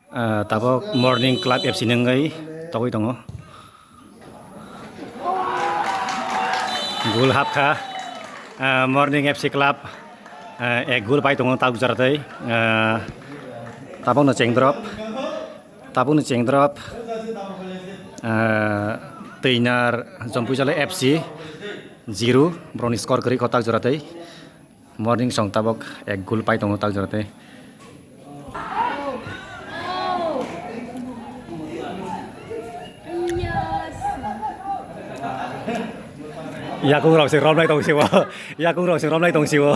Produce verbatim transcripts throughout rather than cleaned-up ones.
Ah, tabok Morning Club F C ni wngwi togwi tongo. Gol hapkha, ah, Morning F C Club, ah, ek gol pai tongo tabuk jora tei, ah, tabokno chengdrop, tabokno chengdrop, ah, Twinar Jompuijala F C zero, borokni score kwrwi kho tabuk jora tei. Morning song tabok ek gol pai tongo tabuk jora tei. Yakung rok se romlai tong sibo. Yakung rok se romlai tong sibo.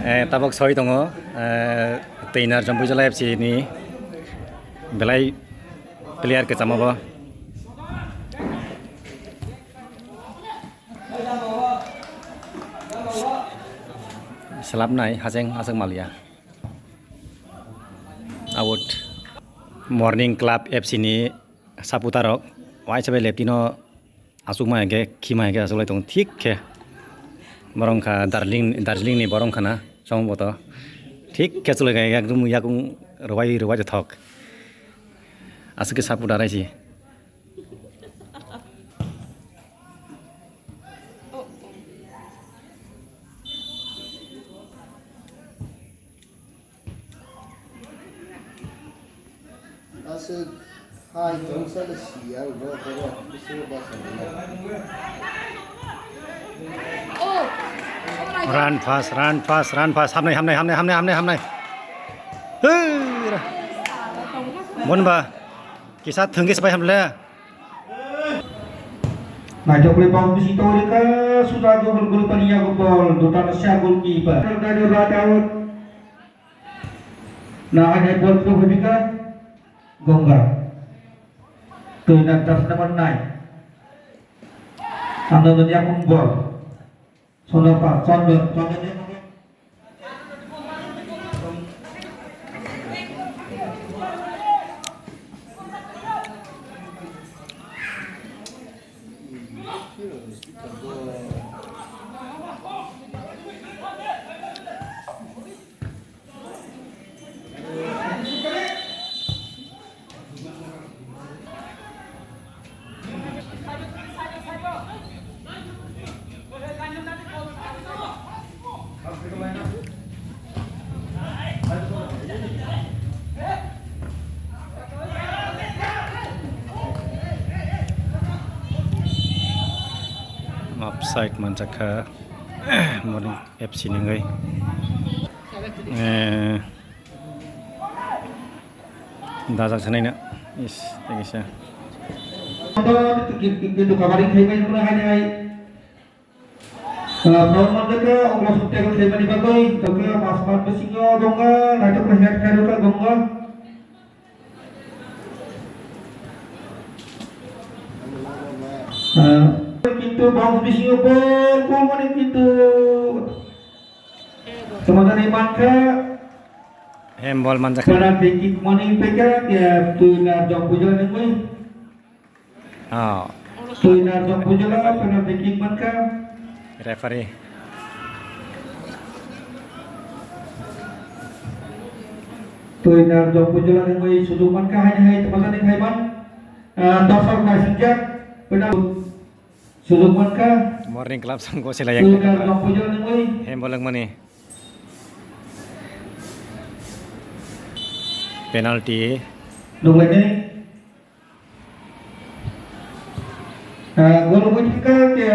Eh, tabok soi tongo. Eh, Twinar Jompuijala F C ni belai player kwchama bo. Selapnai hacheng hacheng malia. Out. Morning Club F C ni supporter rok waisa bai leptino aswk ma hwnkhe khima hwnkhe aswk lai tongo thik khe. Borok wngkha Darjeeling, Darjeeling ni borok wngkha na chwng boto. Thik khe chwlai kha ekdom yakung rwbai rwbai thok. Aswk khe supporter hai se. Aswk hai tongsa le siya ulo borok bisingo basa nai. Run fast, run fast, run fast. Hamnai, hamnai, hamnai, hamnai, hamnai, hamnai. Hei, ra. Bon ba. Kisa thwngkhe se bai hamle. Naithok le bom bisi tongwi kha, suda gol gol paniya gol, duta no sia goalkeeper. Right out. Na hai bol throw hobi kha, Gongga. Twi na tas number nine. Ano dunia pun bol. Sonapa, Chondon, Chondon. Offside manjakha, Morning F C ni wngwi. Eh, Dajak sanai na. Is, thank you, sir. Kintu kabari khai bai pura hai hai. Proman jaka ongla sukte ko khai mani bagoi, jaka mas mat bisingo gonga, naito ko head khai roka gonga. Kintu box bisingo bol, bol mani kintu. Teman tadi mankha. Handball manjakha. Penalty kick mani peka, ya, tu na jok bujal ni mui. Oh. Twinar Jompuijala penalty kick mankha. Referee. Twinar Jompuijala ni mui sujuk mankha, haini hai tepajani phaiman. Ah, dosok naisingkha, penalty sujuk mankha. Morning Club song go sila yang. Twinar Jompuijala ni mui. Hem bolong mani. Penalty. Nukhlainai. Ah, gol wngwi thangkha, ke,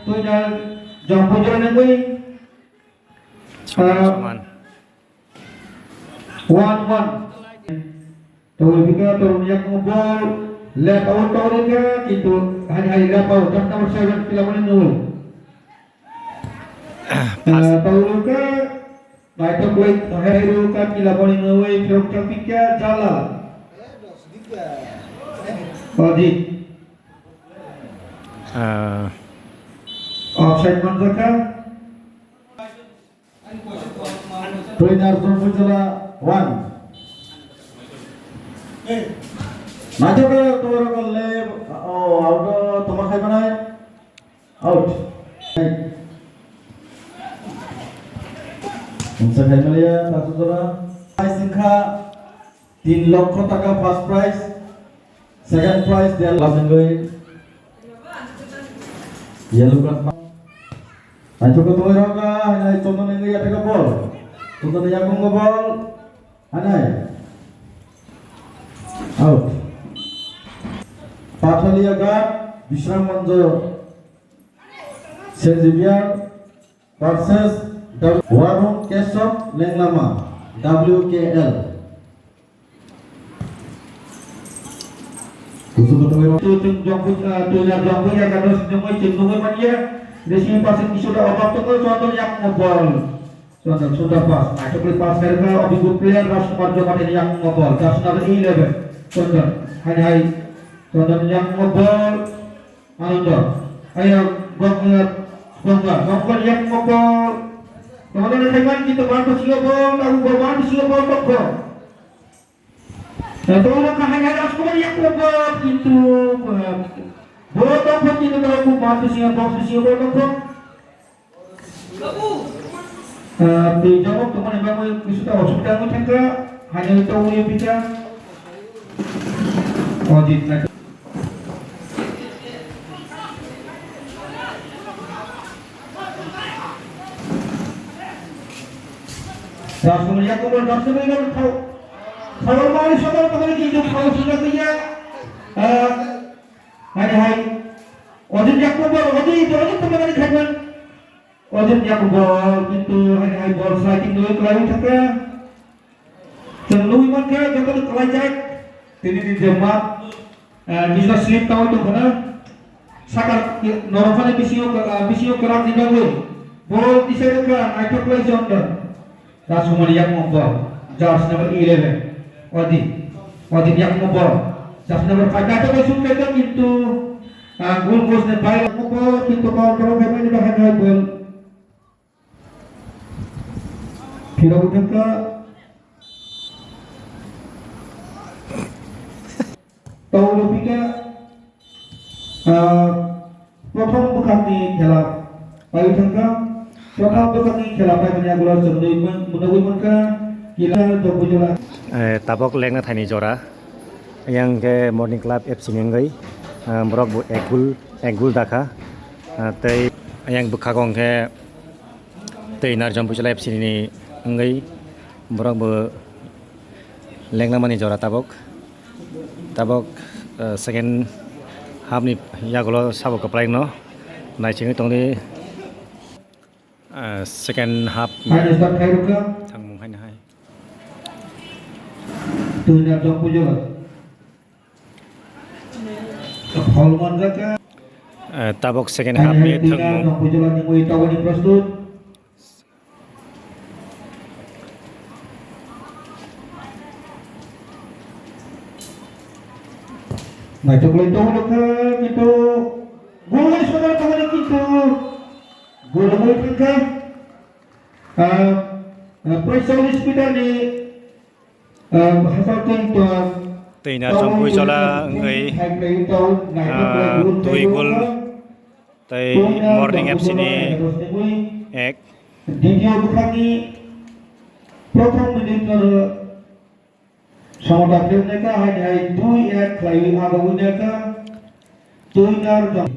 Twinar Jompuijala ni mui. Saman, ah, saman. One one. Tawlwi thangkha, tawlwi yakung bol. Left out tawlwi kha, kintu hai, hai left out, just number seven, Pilamoni Nul. Pass. Ah, tawlwi kha, naithok lai, hai ru kha, Pilamoni Nul, Chirok Chapika, Jala. Ojit. Ah. Offside manjakha. Twinar Jompuijala one. Naithok khe toro golle, oh, out, toma khai manai. Out. Unsa khai maliya, Tasu Jora. Hai singkha. Tin lokho taka first prize, second prize dia lamengoi yellow card. Acho ko tongoi rok ka, hai chondon engoi ya taka ball. Chondon ya kung ball. Hanai. Out. Pathalia Ghat, Bishram Manjo, Saint Xavier versus W-, Warung Kesok Lenglama, W K L. Kusu kotoi. Tu tung jongpui, ah, tu ya jongpui ya kado si jongpui chin nungui manya. Resi pasang isu da otak tu kau contoh yang ngobol. Chondon, Chondon pass. Acho kuli pass kari kha, obi good player, Rajkumar Jamatia yang ngobol. Jersey number eleven. Chondon, hai, hai. Chondon yang ngobol. Anando. Ayo, Gong-, eh, Gongga. Gongga yang ngobol. Chondon hai man kita bantu siyo bol, tahu bol bantu siyo bol, toko. Eh, toko hai, hai, Rajkumar yang ngobol, kintu, eh, bol toko, kintu tahu bol bantu siyo, bol siyo bol toko. Ah, twi jabok tongmani bagwi kisa ta osubida wngwi thangkha, haino tongwi pika. Ojit na. Rajkumar Yakubu, Rajkumar Yakubu, khau-, khau mani sodor tongmani kintu khau sujak ya. Ah, hai, hai. Ojit Yakubu, Ojit, Ojit tongmani khaiman. Ojit Yakubu, kintu hai hai bol sliding nui kwlaiwi thangkha. Chwng nui mankha, jotono kwlaijak. Tini ni je mat, eh, kisa slip tangwi tongkha na. Saka norok phani bisingo, eh, bisingo kwrak ni bagwi. Bol tisai rwkha, naithok khlai Chondon. Rajkumar yakung bol, jersey number eleven, Odi, Odi yakung bol, jersey number five, naithok bai sung khaikha kintu, ah, goal post ni bai yakung bol, kintu counter o khaimani bahai nai bol. Phirogwi thangkha. Taulo pika, ah, prothom bwkhakni khela pai thangkha. Prothom bwkhakni khela paimani yagulo chwngwi man-, mwnogwi mankha, kila Dopujala. Eh, tabok lengna thaini jora. Yang khe Morning Club F C ni wngwi, ah, borok bo ek goal, ek goal dakha. Ah, tei yang bwkhago hwnkhe tei Narjom Pujala F C ni wngwi borok bo lengna mani jora tabok. Tabok, eh, second half ni yagulo sabo kwplai no naisingwi tongdi, eh, second half ni Hai, start khai rwkha. Thangmung haino hai. Twi Narjom Pujala. Foul manjakha. Eh, tabok second half ni thangmung. Twi Narjom Pujala ni mui tawani prostut. Naitugwi tongkha, kintu gol sodor tongkha, kintu gol wngwi thangkha. Ah, ah, poicholish meter ni, ah, hachal twi tong. Twi Narjom Pujala wngwi, ah, dui gol. Tei Morning F C ni ek. Ditiyo bwkhakni prothom minute no Somata Tripneka hai hai dui ek khlaiwi agogwi neka. Twi Narjom.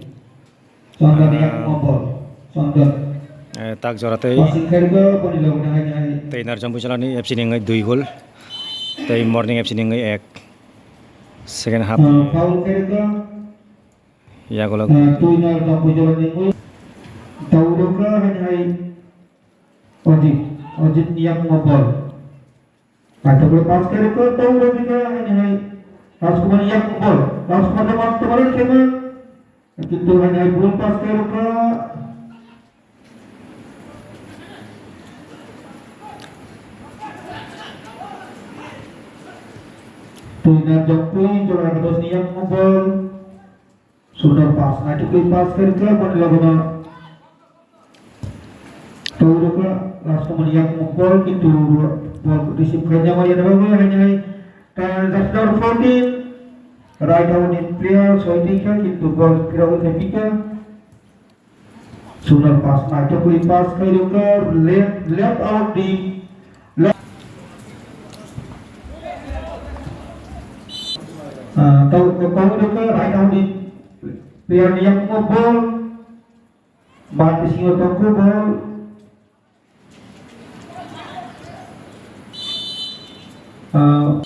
Chondon yak mobol. Chondon. Eh, tak jora tei. Passing khairwkha boni logoni hai hai. Tei Narjom Pujala ni F C ni wngwi dui gol. Tei Morning F C ni wngwi ek. Second half. Ah, foul khairwkha. Yagulo. Ah, twi Narjom Pujala ni wngwi. Taulo kha hai hai. Ojit, Ojit ni yakung o bol. Paithakgwi pass khe rwkha, tong rwkha, haini hai. Rajkumar ni yakung bol. Rajkumar no pass tongmani khema. Kintu haini hai bul pass khe rwkha. Twi Narjom Pujala ni yakung bol. Sundor pass, naitugwi pass khe rwkha, boni logono twi rwkha, Rajkumar ni yakung bol, kintu bol receive khaina maya nangwi haini hai, ta jersey number fourteen, right out ni player, soi twi kha, kintu bol phirogwi thai phi kha. Sundor pass, naitugwi pass khe rwkha, left, left out ni, left. Ah, tau, tau, tau, tau, right out ni player ni yakmo ball. Bar bisingo tongkhu ball. Ah.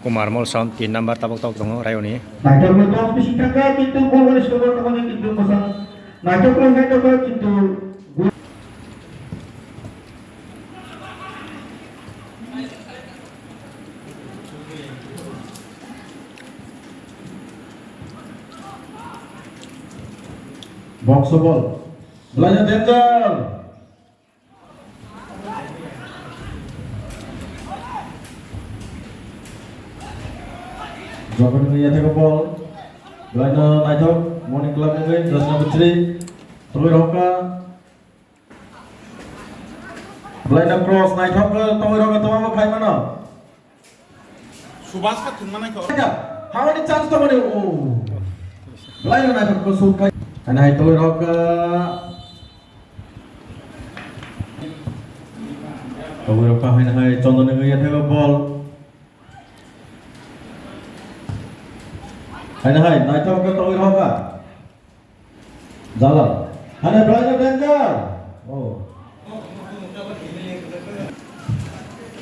Kumar Molsom, tin number tabok tabok tongo, Rayoni. Naithok ni dos bising thangkha, kintu ball hwnwi score tongo, kintu mwsang naithok khlai kha, kintu Box o ball. Belai no danger. Jokhon ni yathego ball. Belai no naithok, Morning Club ni dos number three. Tongwi rokha. Belai no cross naithok, tongwi rokha, tongma khai mano. Subas kha thwngma nai kho. Hawani chance to mani, oh. Belai no naithok ko shoot khai. Ani hai tongwi rokha. Tongwi rokha, hai hai Chondon ni yathego ball. Hai hai naithok ko tongwi rokha. Jala. Hane belai no danger. Oh.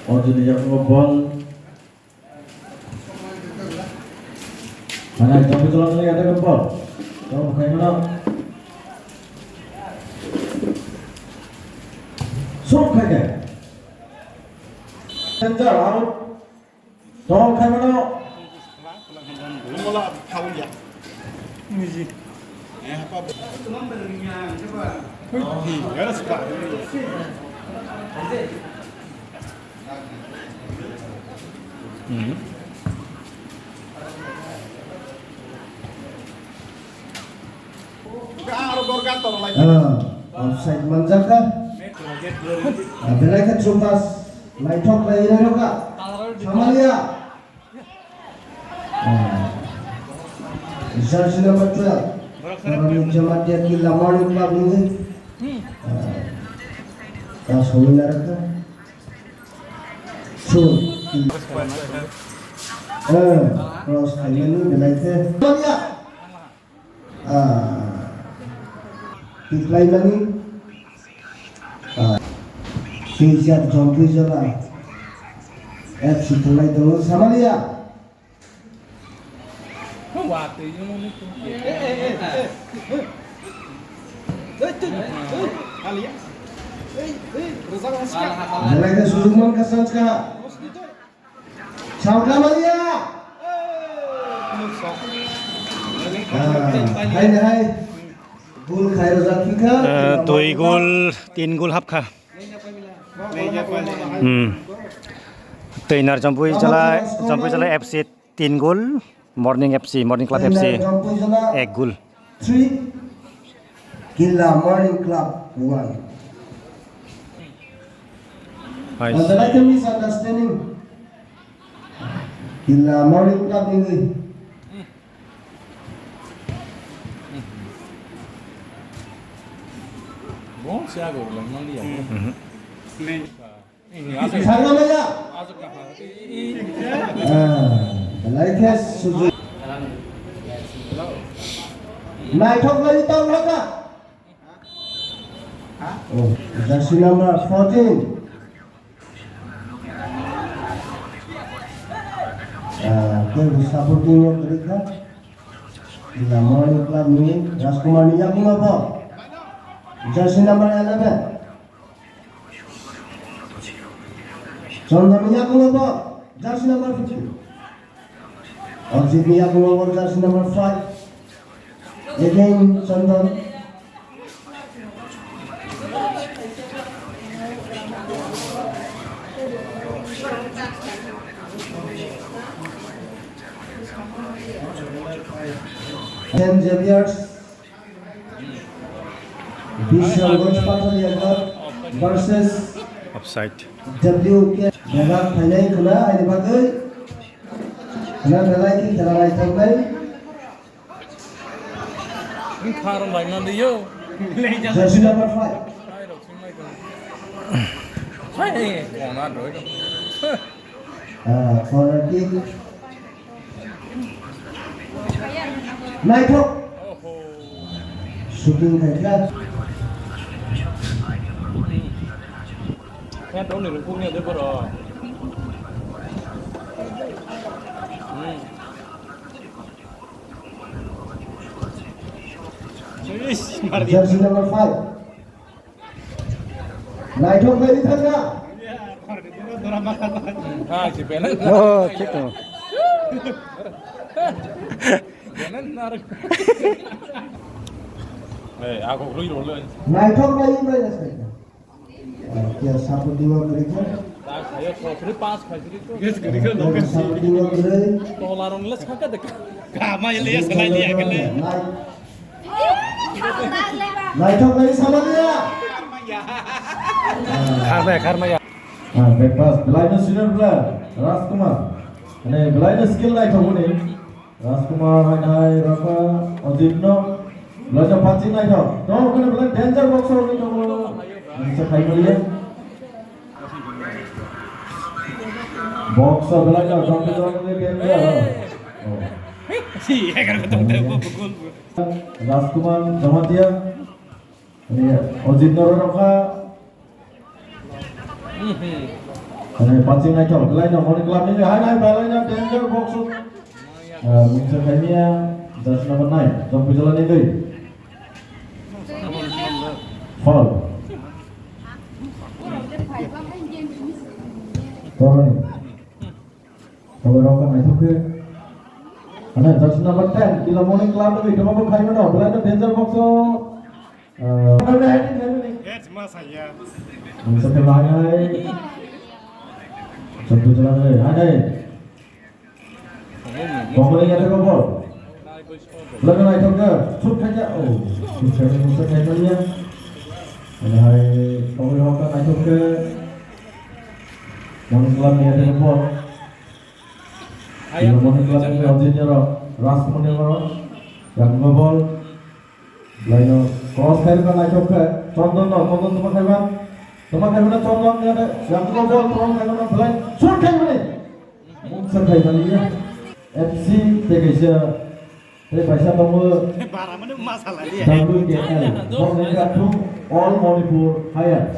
Arjun ni yakung ball. Hane jump jala ni ada ball. Jump khai mana? Sok khai ke. Danger out. Tong khai mano. Ah, offside manjak kha. Ah, belai khe through pass. Naithok khlai rw kha. Samalia. Ah. Jersey number twelve. Borokni Jamatia Killa Morning Club ni. Ah. Ta sawina rw kha. Sun. Eh, cross khaimani belai khe. Ah, tiklaimani. Ah, Teacher Jompui Jala. F C thwlai tongo. Samalia. Belai khe sujuk mankha sanska. Sangkamalia. Ah, hai hai. Gol khai rojak phikha. Ah, dui gol, tin gol hapkha. Hmm. Teinar Jampui Jala, Jampui Jala F C tin gol, Morning F C, Morning Club F C ek gol. Three, Killa Morning Club one. Nice. Ada lagi misunderstanding. Killa Morning Club ini. Bong siya go lang nang dia. Mhm. Sanglamaya. Ah, belai khe sujuk. Naithok lai tong haka. Oh, jersey number fourteen. Ah, khe supporting o kwrwi kha. Morning Club ni Rajkumar ni yakung abo. Jersey number eleven. Chondon ni yakung abo jersey number fifteen. Abhijit ni yakung abo jersey number five. Again, Chondon. Saint Xavier's Bishamganj Pathalia Club versus Offside. W K. Bebak phainai khna aini bagwi. Khna belai khe khela naithoknai. Wng kha rw laina di yo. Jersey number five. Hai rw sing mai ko. Hai, kona doi do. Ah, corner kick. Naithok. Shooting khaikha. Khe tongni rukung ya de boro. Hmm. Jersey number five. Naithok khlai di thangna. Oh, thik tong. Naithok khlai di thangna. Kya support diwa kari kya? Kya support diwa kari? Naithok lai samaliya. Kharmaya, kharmaya. Ah, breakfast. Belaino senior player, Rajkumar. Ane, belaino skill naithok ni. Rajkumar, hai, hai, Raka, Ojibno. Belaino punching naithok. Tong, kene belai danger box o ni tong. Nisa khai maliya. Box o belaino, tong, tong, tong, danger. Oh. Si, egar ko tong, tong, tong, tong. Rajkumar Jamatia, ini Ojit Noroi Rokha, ini pancing naithok, belai no, Morning Club ni hai hai belai no, danger box. Ah, mungsa khaimia, just number nine, Jompuijala ni dui. Foul. Toroni. Abo rok naithok khe. Ano, jersey number ten, Kila Morning Club ni tongma bo khaimano, belai no danger box o. Ah, Heads ma saya. Ang sa khe lainai. Satu jalan ni, hai, hai. Bongol ni kata ko bol. Belai no naithok khe, shoot khaikha. Oh, shoot khaikha, mungsa khaimaliya. Ano hai, bongol ni hokha naithok khe. Morning Club ni kata ko bol. Yang moni club ni Ojit Noroi, Rajkumar ni oro, yang no bol. Belai no cross khai rwkha naithok khe, Chondon no, Chondon tongma khaiba. Tongma khaiba na Chondon ni ade, yang no bol, tongma khaiba na belai, shoot khai mani. Mungsa khai mani ya. F C tei kaisa, tei kaisa tongo. Bara mani masala dia. W K L, Bongni Gathung, All Manipur Higher.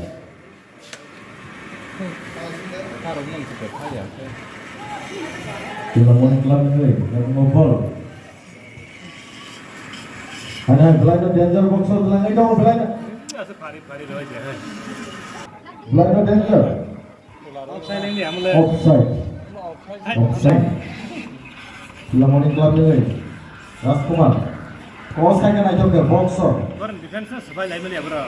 Kila Morning Club ni, yang mau bol. Ada belai no danger box o belai no, belai no. Belai no danger. Offside. Offside. Kila Morning Club ni, Rajkumar. Kos khai khe naithok khe box o. Borok defense no swbai lai mani abro.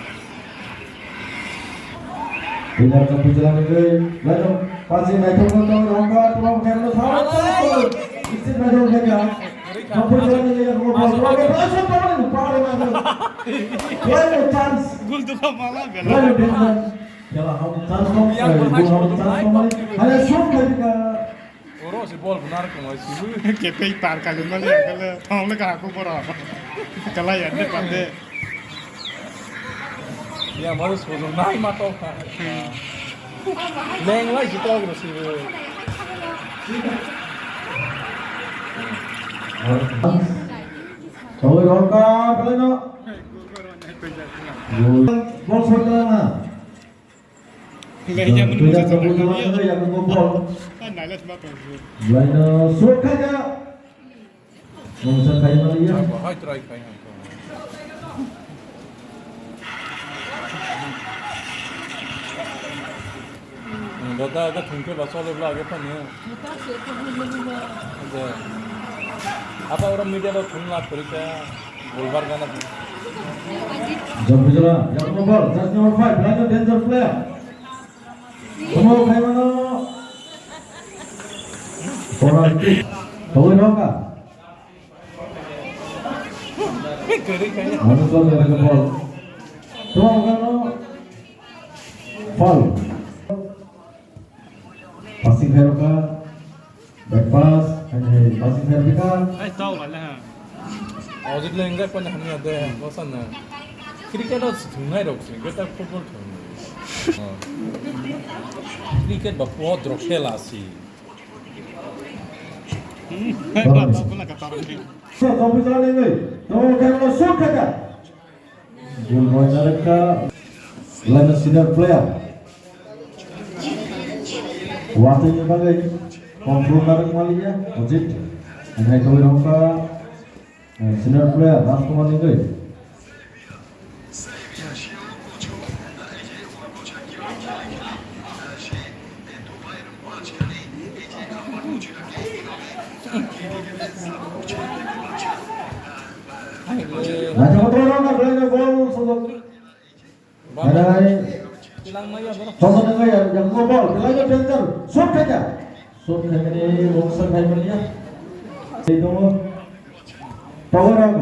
Winner champion jela ni gwi. Laino pachi naithok no tong rong kha, tong kha no thaw. Isip naithok khe kha. Champion jela ni gwi ko bol. Tong kha pachi tong ni pare ma. Laino chance. Gul tu kha mala bela. Laino defense. Kela hau chance tong. Gul hau chance tong. Hale shot khai kha. Oro si bol bunar kong ai sibu. Kepei par kali mali akala thong le ka aku boro. Kala ya de pande. Ya malu sojong nai ma to ka. Leng lai si to ro sibu. Tawai rong ka, belai no. Bol soi tala na. Ngai yang tuja sabu tala na, yang mo bol. Kan nai les ma to. Belai no, sut khaja. Mungsa khai maliya. Hai try khai hai. Dada, ada thungke ba solo bla age pani. Apa orang media lo thung la periksa bulbar gana. Jom bijala, yang number, jersey number five, belai no danger player. Komo khai mano. Corner kick. Tawai rong ka. Anu kau yang ke bol. Tuang kau. Foul. Passing khai rokha. Back pass. Hai, hai, passing khai rokha. Hai, tau wala ha. Ojit le enggak panya hamya de, bosan na. Cricket o thungnai rok se, geta football thung. Cricket ba po drok khela si. Hmm. Baba, aku lah kata orang ni. Jompu jala nengwi. Tongo khe ulo shoot khaikha. Gol boy narekha. Lana senior player. Watwi ni bagwi. Konfront narek maliya. Ojit. Hai khawi rongkha. Senior player Rajkumar nengwi. Naithotok rok na belai no bol sojak. Belai. Tongthok nengwi ya, yang no bol belai no danger. Shot khaikha. Shot khaimani mungsa khaimani ya. Sei tongo. Power rok.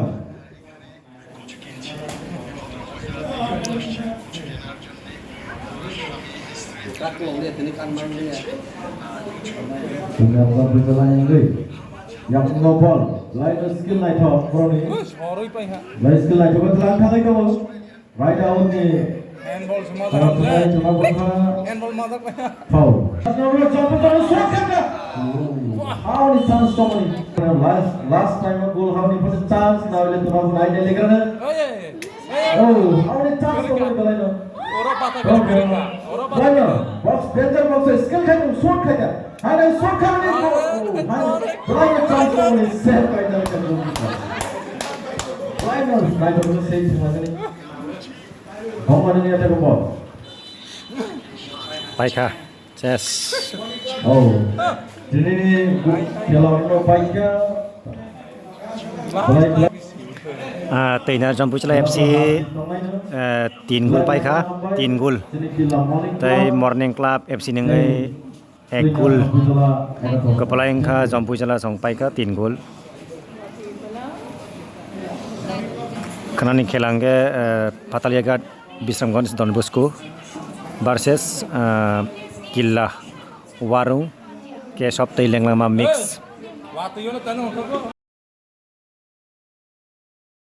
Punya apa berjalan yang gay? Yang no ball, lain skill naik thok, bro ni. Lain skill naik thok, telang thangwi tongo. Right out ni. Handball semua. Kalau telang cuma buka. Handball mata. Foul. Nomor jump terus shot khaikha. Hao ni chance tongo ni. Last, last time goal hao ni pati chance na ole tuma bunai ne legrana. Oh, hao ni chance tongo ni belai no. Oro bata kiri ka. Oro bata. Belai no. Box, danger box, skill khaikha, shot khaikha. Hai nai shot khaimani. Oh, hai. Belai no chance tongo ni save khaikha. Belai no, belai no save khaimani. Bongmani ni attack ball. Paikha. Yes. Oh. Dinini khela no paikha. Ah, teina Jompuichla F C, eh, tin gol paikha, tin gol. Tei Morning Club F C nengwi ek gol. Kwpalai wngkha Jompuichla song paikha tin gol. Khnani khela hwnkhe, eh, Pataliagat Bisramganj Don Bosco versus, eh, Killa Warung Kesop tei Lenglama mix.